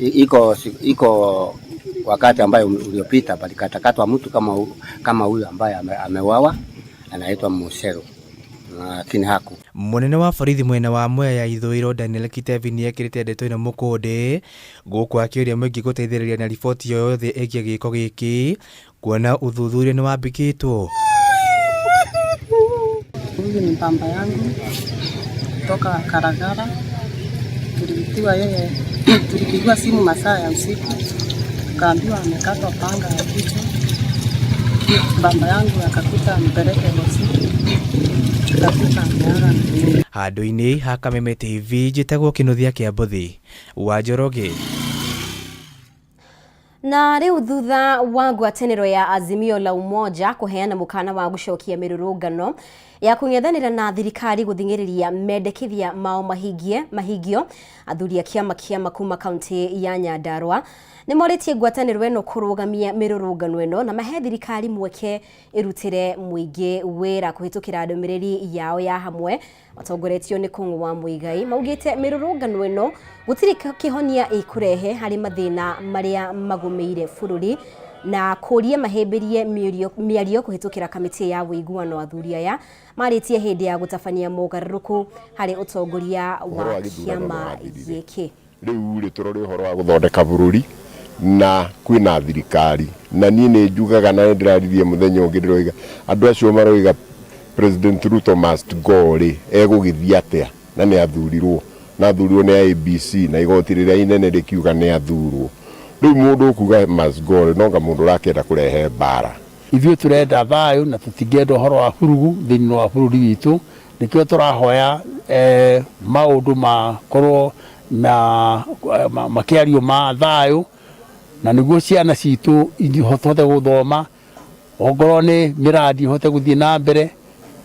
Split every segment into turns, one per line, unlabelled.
Iko wakati ambayo uliopita palikatakatwa mtu kama huyu ambaye ameuawa anaitwa Musero, lakini haku
Mũnene wa borithi mwena wa Mwea ya ithũĩro Daniel Kitevi nĩekĩrĩte ndeto ĩno mũkũndĩ gũkũ akĩũria mũingĩ gũteithĩrĩria na riboti o yothe ĩgiĩ gĩko gĩkĩ kuona ũthuthuria nĩwambĩkĩtwo.
Huyu ni baba yangu kutoka Karagara. Tuliitiwa yeye, tulipigiwa simu masaa ya usiku, tukaambiwa amekatwa panga ya kichwa. Baba yangu akakuta ampeleke hosi, akakuta ameaga dunia.
Handũ-inĩ ha Kameme TV njĩtagwo Kĩnũthia kĩa Mbũthi wa Njoroge.
Na rĩu thutha wa ngwatanĩro ya Azimio la Umoja kũheana mũkana wa gũcokia mĩrũrũngano ya kũng'ethanĩra na thirikari gũthing'ĩrĩria mendekithia mao mahingie mahingio, athuri a kĩama kĩama kuma kaunti ya Nyandarua nĩ morĩtie ngwatanĩro ĩno kũrũgamia mĩrũrũngano ĩno na mahe thirikari mweke ĩrutĩre mũingĩ wĩra kũhĩtũkĩra ndũmĩrĩri yao ya hamwe matongoretio nĩ Kũng'ũ wa Muigai. Maugĩte mĩrũrũngano ĩno gũtirĩ kĩhonia ĩkũrehe harĩ mathĩna marĩa magũmĩire bũrũri na kũria mahĩmbĩrie mĩario kũhĩtũkĩra kamĩtĩ ya ũiguano. Athuri aya marĩtie hĩndĩ ya gũtabania mogarũrũku harĩ ũtongoria
Ũhoro
wa
wa gĩthurano
kĩama
nĩwathirire.
gĩkĩ.
Rĩu rĩ, tũrore ũhoro wa gũthondeka bũrũri na kwĩna thirikari, na niĩ nĩ njugaga na nĩ ndĩraririe mũthenya ũngĩ ndĩroiga andũ acio maroiga President Ruto must go rĩ, egũgĩthiĩ atĩa na nĩ athurirwo, na athurirwo nĩ IEBC na igoti rĩrĩa inene rĩkiuga nĩ athurwo. Rĩu mũndũ ũkuga must go rĩ, nonga mũndũ ũrakĩenda kũrehe mbara.
Ithuĩ tũrenda thayũ na tũtingĩenda ũhoro wa burugu thĩinĩ wa bũrũri witũ, nĩkĩo tũrahoya maũndũ makorwo na makĩario ma thayũ, na nĩguo ciana citũ ihote gũthoma, ongorwo nĩ mĩradi ihote gũthiĩ na mbere,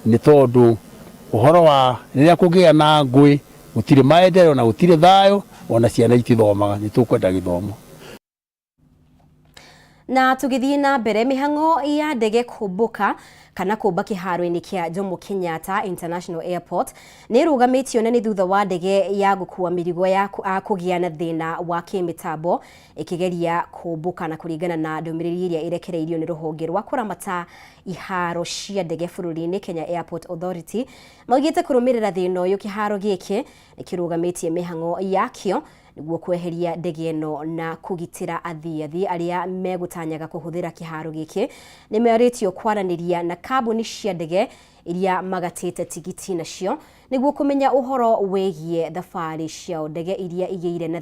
nĩ tondũ ũhoro wa rĩrĩa kũngĩgĩa na ngũĩ gũtirĩ maendeleo na gũtirĩ thayũ, ona ciana itithomaga. Nĩ tũkwenda gĩthomo.
Na tũgĩthiĩ na mbere, mĩhang'o ya ndege kũmbũka kana kũmba kĩharo-inĩ kĩa Jomo Kenyatta International Airport nĩ ĩrũgamĩtio, na nĩ thutha wa ndege ya gũkua mĩrigo ya kũgĩa na thĩna wa kĩmĩtambo ĩkĩgeria kũmbũka. Na kũringana na ndũmĩrĩri ĩrĩa ĩrekereirio nĩ rũhonge rwa kũramata iharo cia ndege bũrũri-inĩ Kenya Airport Authority, maugĩte kũrũmĩrĩra thĩna ũyũ kĩharo gĩkĩ nĩ kĩrũgamĩtie mĩhang'o yakĩo nĩguo kweheria ndege ĩno na kũgitĩra athii. Athii arĩa megũtanyaga kũhũthĩra kĩharo gĩkĩ nĩ merĩtio kwaranĩria na kambuni cia ndege iria magatĩte tigiti nacio nĩguo kũmenya ũhoro wĩgiĩ thabarĩ ciao. Ndege iria igĩire na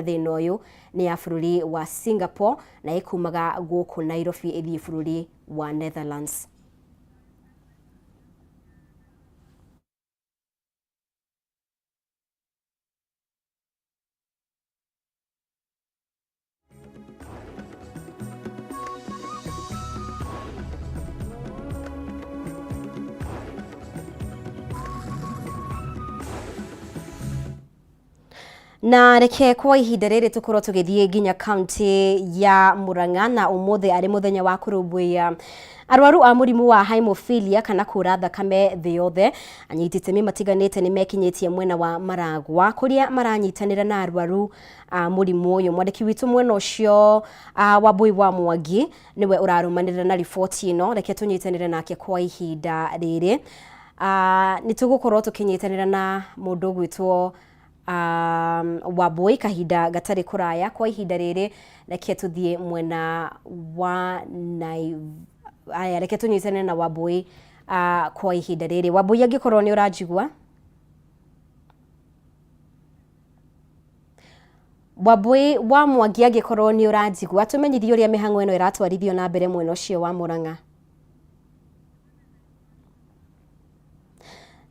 thĩna ũyũ nĩ ya bũrũri wa Singapore na ĩkumaga gũkũ Nairobi ĩthiĩ bũrũri wa Netherlands. Na reke kwa ihinda rĩrĩ tũkorwo tũgĩthiĩ nginya kaunti ya Murang'a, na ũmũthĩ arĩ mũthenya wa kũrũmbũiya arwaru a mũrimũ wa hemophilia kana kũra thakame thĩ yothe. Anyiti itemi matiganĩte nĩ mekinyĩtie mwena wa Maragwa kũrĩa maranyitanĩra na arwaru a mũrimũ ũyũ. Mwandĩki witũ mwena ũcio Wambui wa Mwangi nĩwe ũrarũmanĩrĩra na riboti ĩno, reke tũnyitanĩre nake kwa ihinda rĩrĩ. Nĩ tũgũkorwo tũkĩnyitanĩra na mũndũ ũgwĩtwo Wambui kahinda gatarĩ kũraya. Kwa ihinda rĩrĩ reke tũthiĩ mwena wa aya, reke tũnyitane na Wambui kwa ihinda rĩrĩ. Wambui, angĩkorwo nĩ ũranjigua, Wambui wa Mwangi, angĩkorwo nĩ ũranjigua, tũmenyithie ũrĩa mĩhang'o ĩno ĩratwarithio na mbere mwena ũcio wa Murang'a.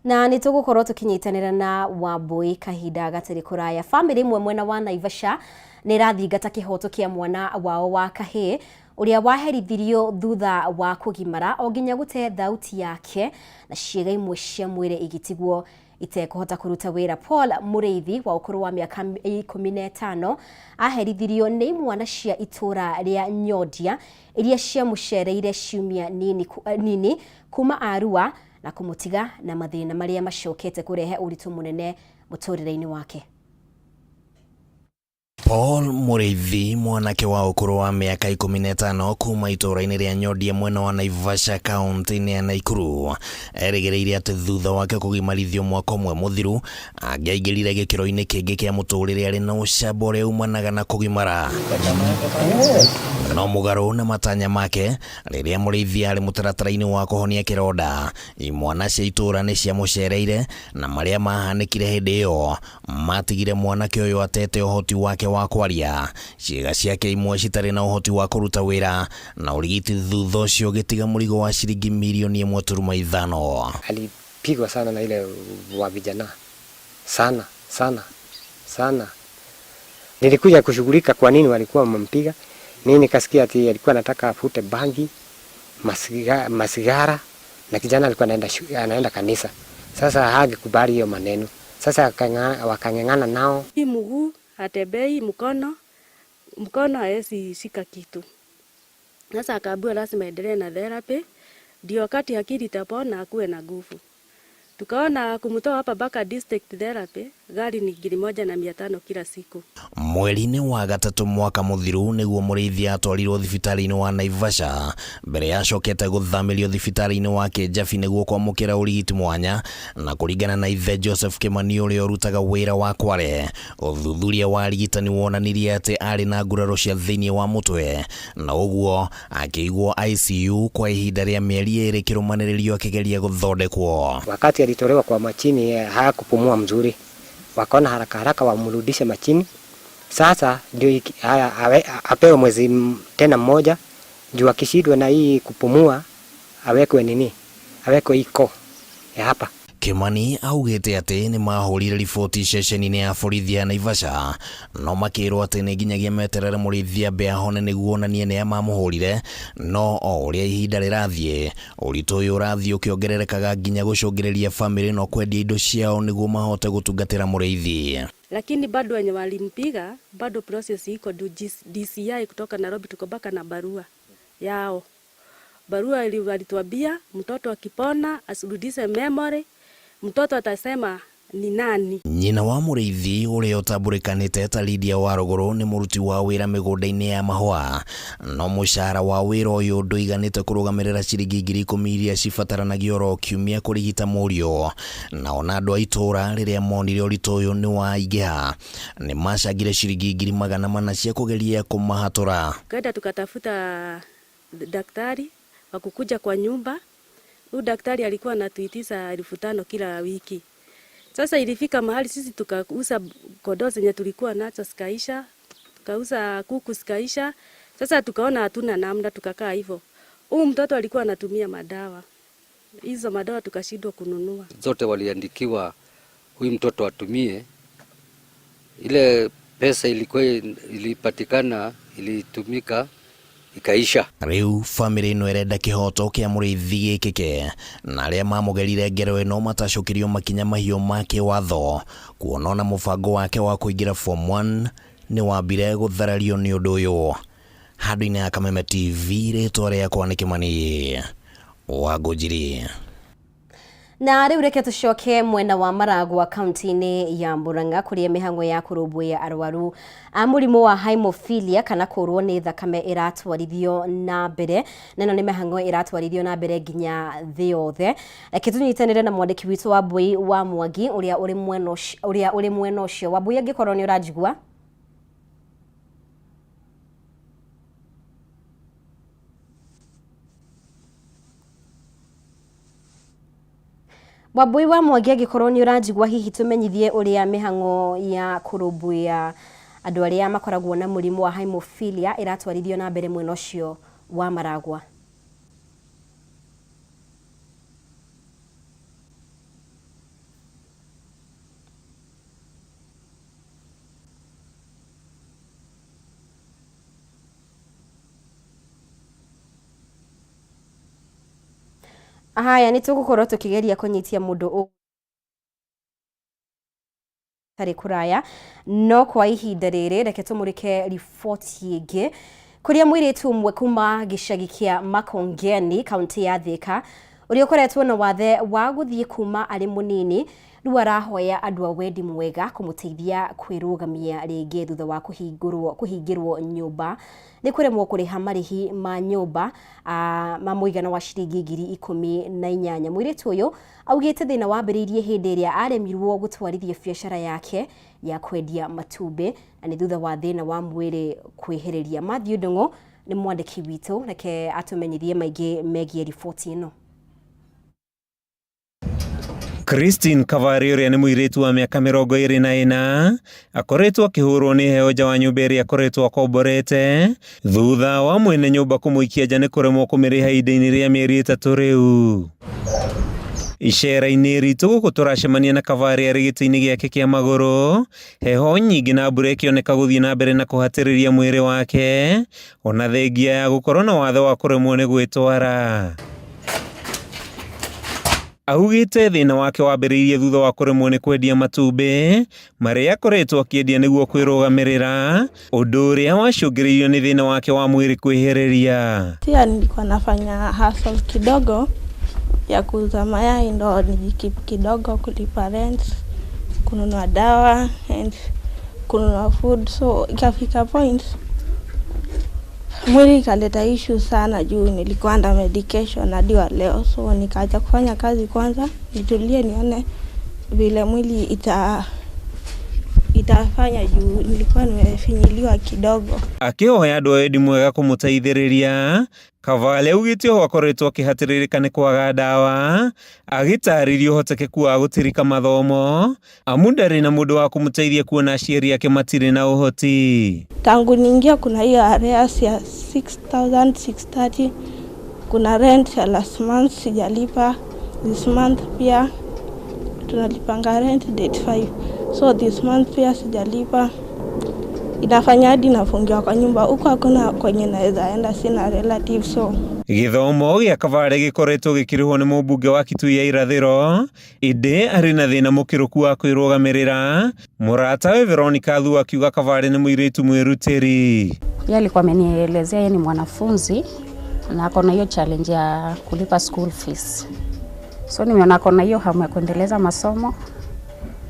Na nĩ tũgũkorwo tũkĩnyitanĩra na Wambui kahinda gatarĩ kũraya. Bamĩrĩ ĩmwe mwena wa Naivasha nĩ ĩrathingata kĩhoto kĩa mwana wao wa kahĩĩ ũrĩa waherithirio thutha wa kũgimara o nginya gũte thauti yake na ciĩga imwe cia mwĩrĩ igĩtigwo itekũhota kũruta wĩra. Paul Mũrĩithi wa ũkũrũ wa mĩaka 15 aherithirio nĩ imwana cia itũũra rĩa Nyondia iria ciamũcereire ciumia nini kuma Arua na kũmũtiga na mathĩna marĩa macokete kũrehe ũritũ mũnene mũtũrĩre-inĩ wake.
Paul Mũrĩithi, mwanake wa ũkũrũ wa mĩaka 15 kuma itũũra-inĩ rĩa Nyondia mwena wa Naivasha kaunti-inĩ ya Naikuru, erĩgĩrĩire atĩ thutha wake kũgimarithio mwaka ũmwe mũthiru, angĩaingĩrire gĩkĩro-inĩ kĩngĩ kĩa mũtũrĩre arĩ na ũcamba ũrĩa umanaga na kũgimara. No mũgarũ na matanya make, rĩrĩa Mũrĩithi arĩ mũtaratara-inĩ wa kũhonia kĩronda, imwana cia itũũra nĩ ciamũcereire na marĩa mahanĩkire hĩndĩ ĩyo matigire mwanake ũyũ atete ũhoti wake wa kwaria, ciĩga ciake imwe citarĩ na ũhoti wa kũruta wĩra, na ũrigiti thutha ũcio ũgĩtiga mũrigo wa ciringi mirioni 1.5.
Alipigwa sana na ile wa vijana sana sana sana. Nilikuja kushughulika kwa nini walikuwa wamempiga. Mimi nikasikia ati alikuwa anataka afute bangi, masigara na kijana alikuwa anaenda kanisa. Sasa hangekubali hiyo maneno. Sasa wakang'ang'ana nao.
Hii mguu hatembei, mkono haezi shika kitu. Sasa akaambiwa lazima aendelee na therapy ndio wakati akili itapona akuwe na nguvu. Tukaona kumtoa hapa mpaka district therapy gari ni 1,500 kila siku.
Mweri-inĩ wa gatatũ mwaka mũthiru nĩguo Mũrĩithi atwarirwo thibitarĩ-inĩ wa Naivasha mbere ya acokete gũthamĩrio thibitarĩ-inĩ wa Kĩnjabi nĩguo kwamũkĩra ũrigiti mwanya, na kũringana na ithe Joseph Kimani ũrĩa ũrutaga wĩra wa Kware, ũthuthuria wa arigitani wonanirie atĩ arĩ na nguraro cia thĩinĩ wa mũtwe na ũguo akĩigwo ICU kwa ihinda rĩa mĩeri 2 kĩrũmanĩrĩrio akĩgeria gũthondekwo.
Wakati alitolewa kwa machini hakupumua mzuri, wakaona haraka haraka wamrudishe machini. Sasa ndio apewe mwezi tena mmoja, juu akishindwa na hii kupumua awekwe nini, awekwe iko ya hapa.
Kimani augĩte atĩ nĩ mahũrire riboti ceceni-inĩ ya borithi ya Naivasha no makĩrwo atĩ nĩ nginyagia meterere Mũrĩithi ambe ahone nĩguo onanie nĩa mamũhũrire, no o ũrĩa ihinda rĩrathiĩ ũritũ ũyũ ũrathiĩ ũkĩongererekaga nginya gũcũngĩrĩria bamĩrĩ no kwendia indo ciao nĩguo mahote gũtungatĩra Mũrĩithi.
Lakini bado wenye walimpiga bado process iko DCI kutoka Nairobi, tuko baka na barua yao. Barua walituambia mtoto akipona asirudishe memory, mtoto atasema ni nani.
Nyina wa Mũrĩithi ũrĩa ũtambũrĩkanĩte ta Lydia Warũgũrũ nĩ mũruti wa wĩra mĩgũnda-inĩ ya mahũa, no mũcara wa wĩra ũyũ ndũiganĩte kũrũgamĩrĩra ciringi 10,000 iria cibataranagia oro kiumia kũrigita mũriũ. Na ona andũ a itũũra rĩrĩa monire ũritũ ũyũ nĩ waingĩha nĩ macangire ciringi 400,000 cia kũgeria kũmahatũra.
Tukaenda tukatafuta daktari wa kukuja kwa nyumba. Huyu daktari alikuwa anatuitisha 5,000 kila wiki. Sasa ilifika mahali sisi tukauza kondoo zenye tulikuwa nazo zikaisha, tukauza kuku zikaisha. Sasa tukaona hatuna namna, tukakaa hivyo. Huyu mtoto alikuwa anatumia madawa. Hizo madawa tukashindwa kununua.
Zote waliandikiwa huyu mtoto atumie. Ile pesa ilikuwa ilipatikana, ilitumika ikaisha.
Rĩu bamĩrĩ ĩno ĩrenda kĩhoto kĩa Mũrĩithi gĩkĩke na arĩa mamũgerire ngero ĩno matacũkĩrio makinya mahiũ ma kĩwatho, kuona ona mũbango wake wa kũingĩra form 1 nĩ wambire gũtharario nĩ ũndũ ũyũ. Handũ-inĩ ha Kameme TV, rĩtwa rĩakwa nĩ Kimani wa Ngũnjiri.
Na rĩu reke tũcoke mwena wa Maragua kaunti-inĩ ya Murang'a kũrĩa mĩhang'o ya kũrũmbũiya arwaru a mũrimũ wa hemophilia kana kũrwo nĩ thakame ĩratwarithio na mbere, na ĩno nĩ mĩhang'o ĩratwarithio na mbere nginya thĩ yothe. Reke tũnyitanĩre na mwandĩki witũ Wambui wa Mwangi ũrĩa ũrĩ mwena ũcio. Wambui, angĩkorwo nĩ ũranjigua. Wambui wa Mwangi, angĩkorwo nĩ ũranjigua, hihi tũmenyithie ũrĩa mĩhang'o ya kũrũmbũiya andũ arĩa makoragwo na mũrimũ wa hemophilia ĩratwarithio na mbere mwena ũcio wa Maragua. Haya, nĩ tũgũkorwo tũkĩgeria kũnyitia mũndũ ũtarĩ kũraya, no kwa ihinda rĩrĩ reke tũmũrĩke riboti ĩngĩ kũrĩa mũirĩtu ũmwe kuma gĩcagi kĩa Makongeni kaunti ya Thika ũrĩa ũkoretwo na wathe wa gũthiĩ kuma arĩ mũnini Rĩu arahoya andũ a wendi mwega kũmũteithia kwĩrũgamia rĩngĩ thutha wa kũhingĩrwo nyũmba nĩ kũremwo kũrĩha marĩhi ma nyũmba ma mũigana wa ciringi 18,000. Mũirĩtu ũyũ augĩte thĩna wambĩrĩirie hĩndĩ ĩrĩa aremirwo gũtwarithia biacara yake ya kwendia matumbĩ na nĩ thutha wa thĩna wa mwĩrĩ kwĩhĩrĩria. Matthew Ndung'u nĩ mwandĩki witũ, reke atũmenyithie maingĩ megiĩ riboti ĩno.
Christine Kavari ũrĩa nĩ mũirĩtu wa mĩaka 24 akoretwo akĩhũrwo nĩ heho nja wa nyũmba ĩrĩa akoretwo akomborete thutha wa mwene nyũmba kũmũikia nja nĩ kũremwo kũmĩrĩha ihinda-inĩ rĩa mĩeri 3 rĩu. Icera-inĩ ritũ gũkũ tũracemania na Kavari arĩ gĩtĩ-inĩ gĩake kĩa magũrũ, heho nyingĩ na mbura ĩkĩoneka gũthiĩ na mbere na kũhatĩrĩria mwĩrĩ wake ona thengia ya gũkorwo na wathe wa kũremwo nĩ gwĩtwara. Augĩte thĩna wake wambĩrĩirie thutha wa kũremwo nĩ kwendia matumbĩ marĩa akoretwo akĩendia nĩguo kwĩrũgamĩrĩra, ũndũ ũrĩa wacũngĩrĩirio nĩ thĩna wake wa mwĩrĩ kwĩhĩrĩria.
Pia nilikuwa nafanya hustle kidogo ya kuuza mayai ndo nijikeep kidogo, kulipa rent, kununua dawa and kununua food, so ikafika point mwili ikaleta issue sana juu nilikuwa under medication hadi wa leo, so nikaacha kufanya kazi kwanza nitulie nione vile mwili itafanya juu nilikuwa nimefinyiliwa kidogo.
Akĩhoya andũ a wendi mwega kũmũteithĩrĩria, Kavale augĩte oho akoretwo akĩhatĩrĩrĩka nĩ kwaga ndawa, agĩtarĩria ũhotekeku wa gũtirika mathomo amu ndarĩ na mũndũ wa kũmũteithia kuona aciari ake matirĩ na ũhoti.
Tangu niingia kuna hiyo arrears ya 6630, kuna rent ya last month sijalipa, this month pia tunalipanga rent date 5, so this month pia sijalipa. Inafanya hadi nafungiwa kwa nyumba huko, hakuna kwenye naweza enda, sina relative, so
Gĩthomo gĩa Kavare gĩkoretwo gĩkĩrĩhwo nĩ mũmbunge wa Kitui ya Irathĩro, ĩndĩ arĩ na thĩna mũkĩrũku wa kwĩrũgamĩrĩra. Mũratawe Veronica Thu akiuga Kavare nĩ mũirĩtu mwĩrutĩri.
Yeye alikuwa amenielezea yeye ni mwanafunzi na ako na hiyo challenge ya kulipa school fees, so nimeona ako na hiyo hamu ya kuendeleza masomo,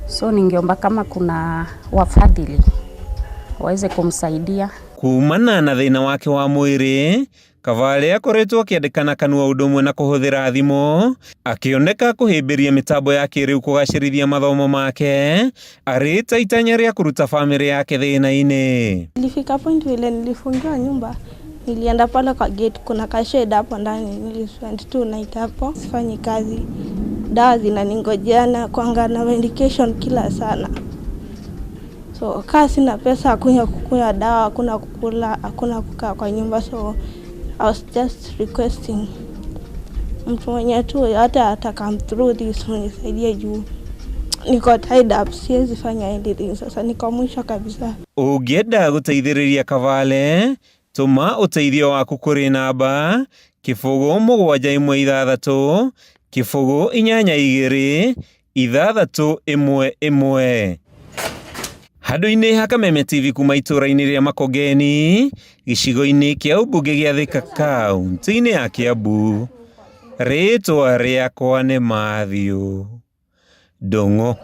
so ningeomba kama kuna wafadhili waweze kumsaidia.
Kumana na thĩna wake wa mwĩrĩ, Kavale akoretwo akĩandĩka kanua ũndũ ũmwe na kũhũthĩra thimũ, akĩoneka kũhĩmbĩria mĩtambo ya kĩrĩu kũgacĩrithia mathomo make, arĩ ta itanya rĩa kũruta bamĩrĩ yake thĩna-inĩ.
Nilifika point vile nilifungiwa nyumba, nilienda pale kwa gate, kuna kashed hapo ndani, nilispend 2 night hapo, sifanyi kazi, dawa zinaningojea na kuanga na medication kila sana. So kaa sina pesa, hakuna kukunywa dawa, hakuna kukula, hakuna kukaa kwa nyumba, so I was just requesting mtu mwenye tu hata ata come through this unisaidie juu niko tied up, siwezi fanya anything sasa, niko mwisho kabisa.
Ũngĩenda gũteithĩrĩria Kavale, tũma ũteithio waku kũrĩ namba 0 7 1 6 0 8 2 6 1 1. Handũ-inĩ ha Kameme TV kuma itũũra-inĩ rĩa Makongeni, gĩcigo-inĩ kĩa ũmbunge gĩa Thika kaunti-inĩ ya Kiambu, rĩtwa rĩakwa nĩ Matthew Ndung'u.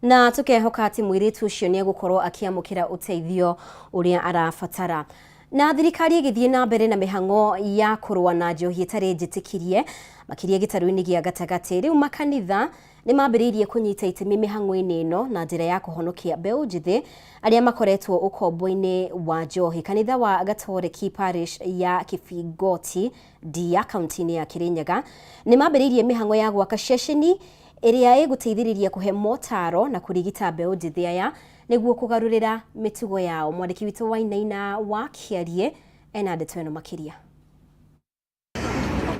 Na tukehoka atĩ mũirĩtu ũcio nĩ egũkorwo akĩamũkĩra ũteithio ũrĩa arabatara. Na thirikari ĩgĩthiĩ na mbere na mĩhang'o ya kũrũa na njohi ĩtarĩ njĩtĩkĩrie makĩria gĩtarũ-inĩ gĩa gatagatĩ, rĩu makanitha nĩ mambĩrĩirie kũnyita itemi mĩhang'o-inĩ ĩno na njĩra ya kũhonokia mbeũ njĩthĩ arĩa makoretwo ũkombo-inĩ wa njohi. Kanitha wa Gatoreki Parish ya Kibingoti Ndia kaunti-inĩ ya Kirinyaga nĩ mambĩrĩirie mĩhang'o ya gwaka ceceni ĩrĩa ĩgũteithĩrĩria kũhe motaro na kũrigita mbeũ njĩthĩ aya nĩguo kũgarũrĩra mĩtugo yao. Mwandĩki witũ Wainaina wa Kĩarie ena ndeto ĩno makĩria.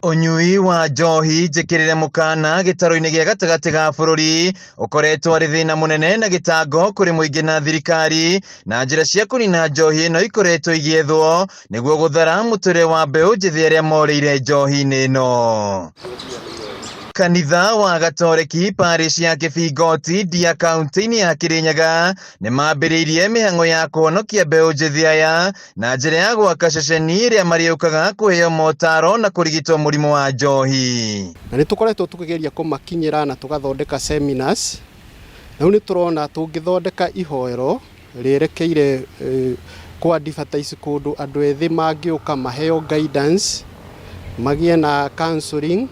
Ũnyui wa njohi njĩkĩrĩre mũkana gĩtarũ-inĩ gĩa gatagatĩ ga bũrũri ũkoretwo arĩ thĩna mũnene na gĩtango kũrĩ mũingĩ na thirikari, na njĩra cia kũnina njohi ĩno ikoretwo igĩethwo nĩguo gũthara mũtũrĩre wa mbeũ njĩthĩ arĩa morĩire njohi-inĩ ĩno. Kanitha wa Gatoreki parish ya Kibingoti Ndia kaunti-inĩ ya Kirinyaga nĩmambĩrĩirie mĩhang'o ya kũhonokia mbeũ njĩthĩ aya na njĩra ya gwaka ceceni ĩrĩa marĩũkaga kũheo motaro na kũrigitwo mũrimũ wa njohi.
Na nĩ tũkoretwo tũkĩgeria kũmakinyĩra na tũgathondeka seminars. Na rĩu nĩ tũrona tũngĩthondeka ihoero rĩerekeire kũ advertise kũndũ andũ ethĩ mangĩũka maheo guidance, magĩe na counseling,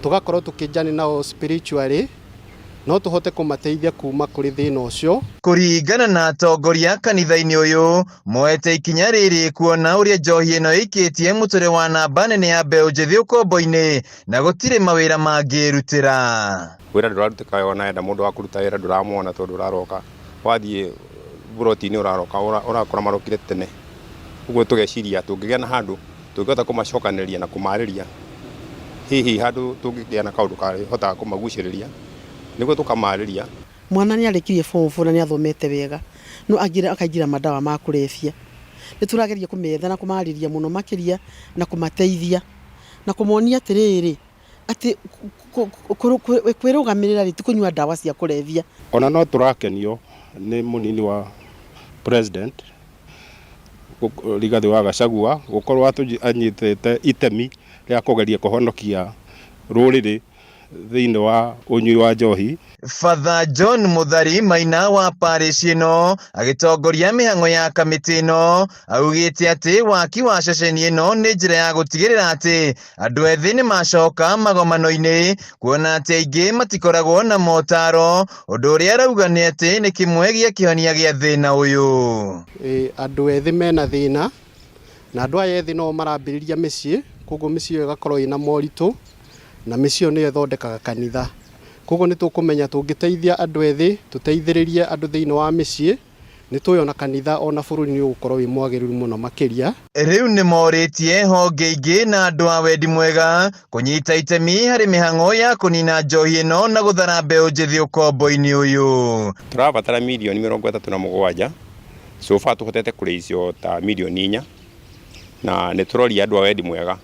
tũgakorwo tũkĩnjani nao spiritually, no tũhote kũmateithia kuma kũrĩ thĩna ũcio.
Kũringana na atongoria kanitha-inĩ ũyũ, moete ikinya rĩrĩ kuona ũrĩa njohi ĩno ĩikĩtie mũtũrĩre wa namba nene ya mbeũ njĩthĩ ũkombo-inĩ na gũtirĩ mawĩra mangĩrutĩra.
Wĩra ndũrarutĩka, ona enda mũndũ wa kũruta wĩra ndũramwona tondũ ũraroka wathiĩ buroti-inĩ ũraroka ũrakora marokire tene. Ũguo tũgeciria tũngĩgĩa na handũ tũngĩhota kũmacokanĩrĩria na kũmarĩria, hihi handũ tũngĩgĩa na kaũndũ karĩhotaga kũmagucĩrĩria nĩguo tũkamarĩria.
Mwana nĩ arĩkirie form 4 na nĩ athomete wega, no akaingĩra madawa ma kũrebia. Nĩ tũrageria kũmetha na kũmarĩria mũno makĩria na kũmateithia na kũmonia atĩrĩrĩ atĩ kwĩrũgamĩrĩra rĩ ti kũnyua ndawa cia kũrebia.
Ona no tũrakenio nĩ mũnini wa president Rigathĩ wa Gachagua gũkorwo anyitĩte itemi rĩa kũgeria kũhonokia rũrĩrĩ thĩinĩ wa ũnyui wa njohi.
Father John Muthari Maina wa parish ĩno agĩtongoria mĩhang'o ya kamĩtĩ ĩno augĩte atĩ waki wa ceceni ĩno nĩ njĩra ya gũtigĩrĩra atĩ andũ ethĩ nĩ macoka magomano-inĩ, kuona atĩ aingĩ matikoragwo na motaro, ũndũ ũrĩa arauga nĩ atĩ nĩ kĩmwe gĩa kĩhonia gĩa thĩna ũyũ.
Andũ ethĩ mena thĩna na andũ aya ethĩ no marambĩrĩria mĩciĩ, koguo mĩciĩ ĩyo ĩgakorwo ĩna moritũ na mĩciĩ ĩyo nĩyo ĩthondekaga kanitha. Koguo nĩ tũkũmenya tũngĩteithia andũ ethĩ, tũteithĩrĩrie andũ thĩinĩ wa mĩciĩ, nĩ tũĩ ona kanitha ona bũrũri nĩ ũgũkorwo wĩ mwagĩrĩru mũno makĩria.
Rĩu nĩ morĩtie honge ingĩ na andũ a wendi mwega kũnyita itemi harĩ mĩhang'o ya kũnina njohi ĩno na gũthara mbeũ njĩthĩ ũkombo-inĩ ũyũ.
Tũrabatara mirioni 37, so far tũhotete kũrĩithio ta mirioni 4, na nĩ tũroria andũ a wendi mwega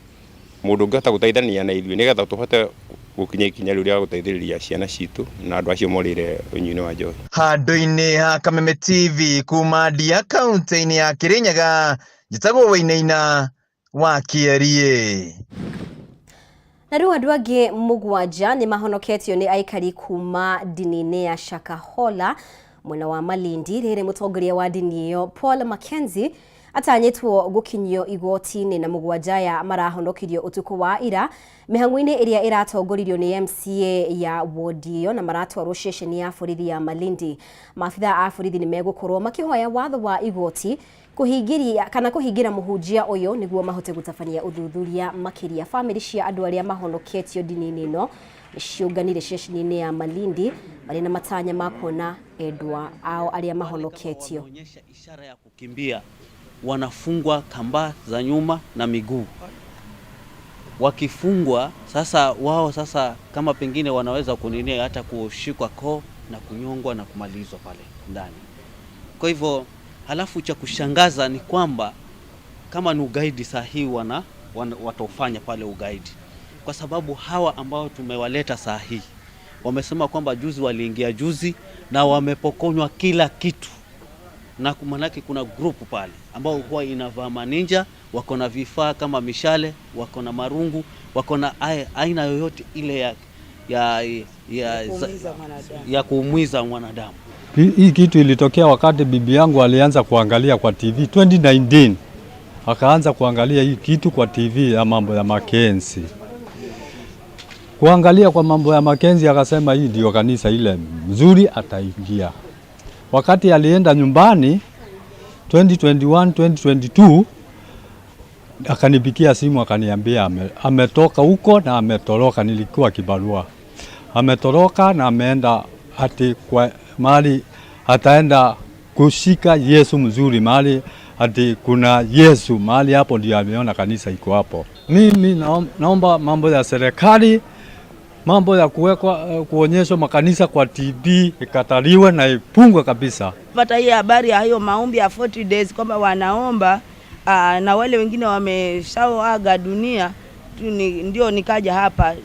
mũndũ ũngĩhota gũteithania na ithuĩ nĩgetha tũhote gũkinya ikinya rĩu rĩa gũteithĩrĩria ciana citũ na andũ acio morĩire ũnyui-inĩ wa njohi.
Handũ-inĩ ha Kameme TV kuma Ndia kaunti-inĩ ya Kirinyaga, njĩtagwo Wainaina wa Kĩeriĩ.
Na rĩu andũ angĩ 7 nĩ mahonoketio nĩ aikari kuma ndini-inĩ ya Shakahola mwena wa Malindi, rĩrĩ mũtongoria wa ndini ĩyo Paul Mackenzie atanyĩtwo gũkinyio igoti-inĩ na 7 aya marahonokirio ũtukũ wa ira mĩhang'o-inĩ ĩrĩa ĩratongoririo nĩ MCA ya wodi ĩyo na maratwarwo ceceni ya borithi ya Malindi. Maabitha a borithi nĩ megũkorwo makĩhoya watho wa igoti kũhingĩria kana kũhingĩra mũhunjia ũyũ nĩguo mahote gũtabania ũthuthuria makĩria. Bamĩrĩ cia andũ arĩa mahonoketio ndini-inĩ ĩno nĩciũnganire ceceni-inĩ ya Malindi marĩ na matanya ma kuona endwa ao arĩa mahonoketio.
Ishara ya kukimbia wanafungwa kamba za nyuma na miguu. Wakifungwa sasa wao sasa kama pengine wanaweza kuninia hata kushikwa koo na kunyongwa na kumalizwa pale ndani. Kwa hivyo halafu cha kushangaza ni kwamba kama ni ugaidi saa hii wataufanya pale ugaidi. Kwa sababu hawa ambao tumewaleta saa hii wamesema kwamba juzi waliingia juzi na wamepokonywa kila kitu. Na manake kuna group pale ambao huwa inavaa maninja, wako na vifaa kama mishale, wako na marungu, wako na aina yoyote ile ya kuumiza mwanadamu.
Hii kitu ilitokea wakati bibi yangu alianza kuangalia kwa TV 2019. Akaanza kuangalia hii kitu kwa TV ya mambo ya Mackenzie. Kuangalia kwa mambo ya Mackenzie akasema hii ndio kanisa ile mzuri ataingia. Wakati alienda nyumbani 2021, 2022 akanipigia simu akaniambia ametoka huko na ametoroka. Nilikuwa kibarua. Ametoroka na ameenda ati kwa mahali ataenda kushika Yesu mzuri, mahali ati kuna Yesu, mahali hapo ndio ameona kanisa iko hapo. Mimi naomba mambo ya serikali, mambo ya kuwekwa, kuonyeshwa makanisa kwa TV ikataliwe na ipungwe kabisa.
Pata hii habari ya hiyo maombi ya 40 days kwamba wanaomba na wale wengine wameshaaga dunia, ndio nikaja hapa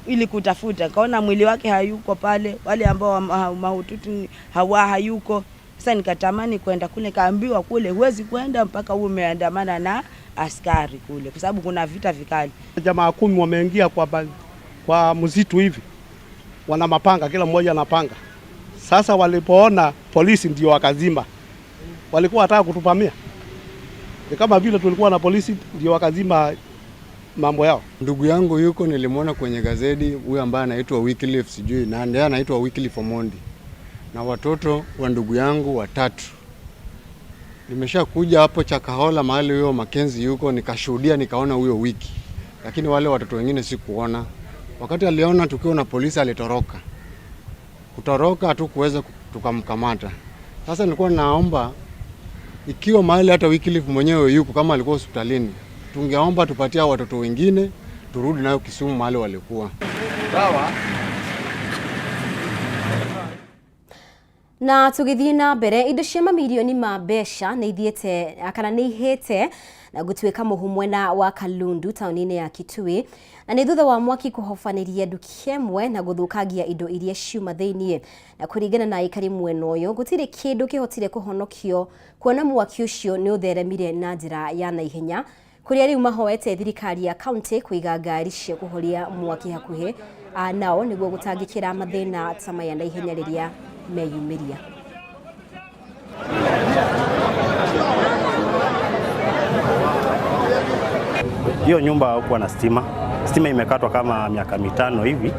ili kutafuta, nikaona mwili wake hayuko pale, wale ambao mahututi hawa hayuko. Sasa nikatamani kwenda kule, nikaambiwa kule huwezi kwenda mpaka uwe umeandamana na askari kule, kwa sababu kuna vita vikali.
Jamaa 10 wameingia kwa msitu hivi, wana mapanga, kila mmoja ana panga. Sasa walipoona polisi ndio wakazima, walikuwa wanataka kutupamia. Ni kama vile tulikuwa na polisi ndio wakazima mambo yao.
Ndugu yangu yuko, nilimwona kwenye gazeti, huyu ambaye anaitwa Wycliffe, sijui nani, yeye anaitwa Wycliffe Omondi, na watoto wa ndugu yangu watatu. Nimeshakuja hapo Chakahola mahali huyo Mackenzie yuko, nikashuhudia, nikaona huyo Wiki, lakini wale watoto wengine sikuona. Wakati aliona tukiwa na polisi alitoroka. Kutoroka hatukuweza tukamkamata. Sasa nilikuwa naomba ikiwa mahali hata Wycliffe mwenyewe yuko, kama alikuwa hospitalini, tungeomba tupatie watoto wengine turudi nayo Kisumu mahali walikuwa.
Sawa.
Na tugithie na mbere, indo cia mamirioni ma mbeca nĩ ithiĩte kana nĩ ihĩte na gũtuĩka mũhu mwena wa Kalundu taũni-inĩ ya Kitui, na nĩ thutha wa mwaki kũhobanĩria nduka ĩmwe na gũthũkangia indo iria ciuma thĩiniĩ. Na kũringana na aikari mwena ũyũ, gũtirĩ kĩndũ kĩhotire kũhonokio kuona mwaki ũcio nĩ ũtheremire na njĩra ya naihenya, kũrĩa rĩu mahoete thirikari ya kaunti kũiga ngari cia kũhoria mwaki hakuhĩ nao nĩguo gũtangĩkĩra mathĩna ta maya na ihenya rĩrĩa meyumĩria.
Hiyo nyumba hakuwa na stima. Stima imekatwa kama miaka 5 hivi.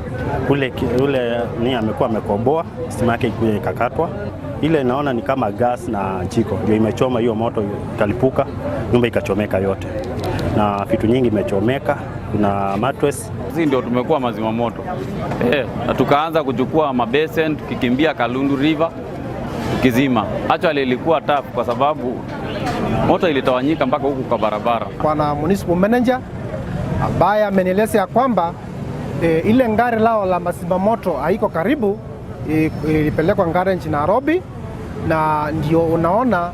Ule ni amekuwa amekoboa, stima yake ikuja ikakatwa. Ile naona ni kama gas na jiko ndio imechoma hiyo moto, ikalipuka, nyumba ikachomeka yote. Na vitu nyingi imechomeka, kuna mattress.
Sisi ndio tumekuwa mazima moto. Na tukaanza kuchukua mabesen tukikimbia Kalundu River tukizima. Actually ilikuwa tough kwa sababu moto ilitawanyika mpaka huku kwa barabara.
Bwana municipal manager ambaye amenieleza ya kwamba ile ngari lao la mazima moto haiko karibu, ilipelekwa garage Nairobi, na ndio unaona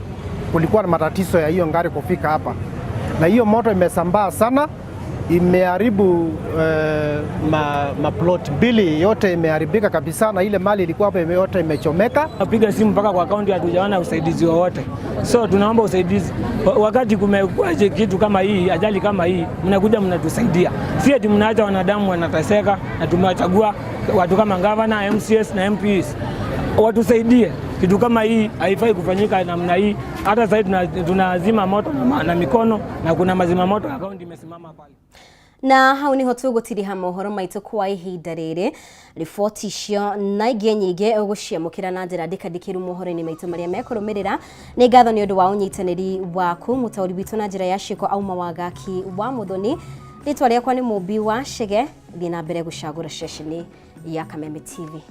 kulikuwa na matatizo ya hiyo ngari kufika hapa. Na hiyo moto imesambaa sana, imeharibu maplot mbili yote imeharibika kabisa, na ile mali ilikuwa hapo yote imechomeka.
Napiga simu mpaka kwa kaunti, hatujaona usaidizi wowote. So tunaomba usaidizi. Wakati kumekuwa kitu kama hii, ajali kama hii, mnakuja mnatusaidia. Si ati mnaacha wanadamu wanateseka, na tumewachagua watu kama governor, MCS na MPs. Watusaidie. Kitu kama hii haifai kufanyika namna hii. Hata sasa tunazima moto na mikono, na kuna mazima moto ya kaunti imesimama pale.
Na hau niho tũgũtiriha mohoro maitũ kwa ihinda rĩrĩ. Riboti icio na ingĩ nyingĩ ũgũciamũkĩra na njĩra ndikandĩkĩru mohoro-inĩ maitũ marĩa mekũrũmĩrĩra. Nĩ ngatho nĩ ũndũ wa ũnyitanĩri waku. Mũtaũri witũ na njĩra ya ciĩko auma Wangaki wa Mũthoni. Rĩtwa rĩakwa nĩ Mũmbi wa Chege. Thiĩ na mbere gũcagũra ceceni ya Kameme TV.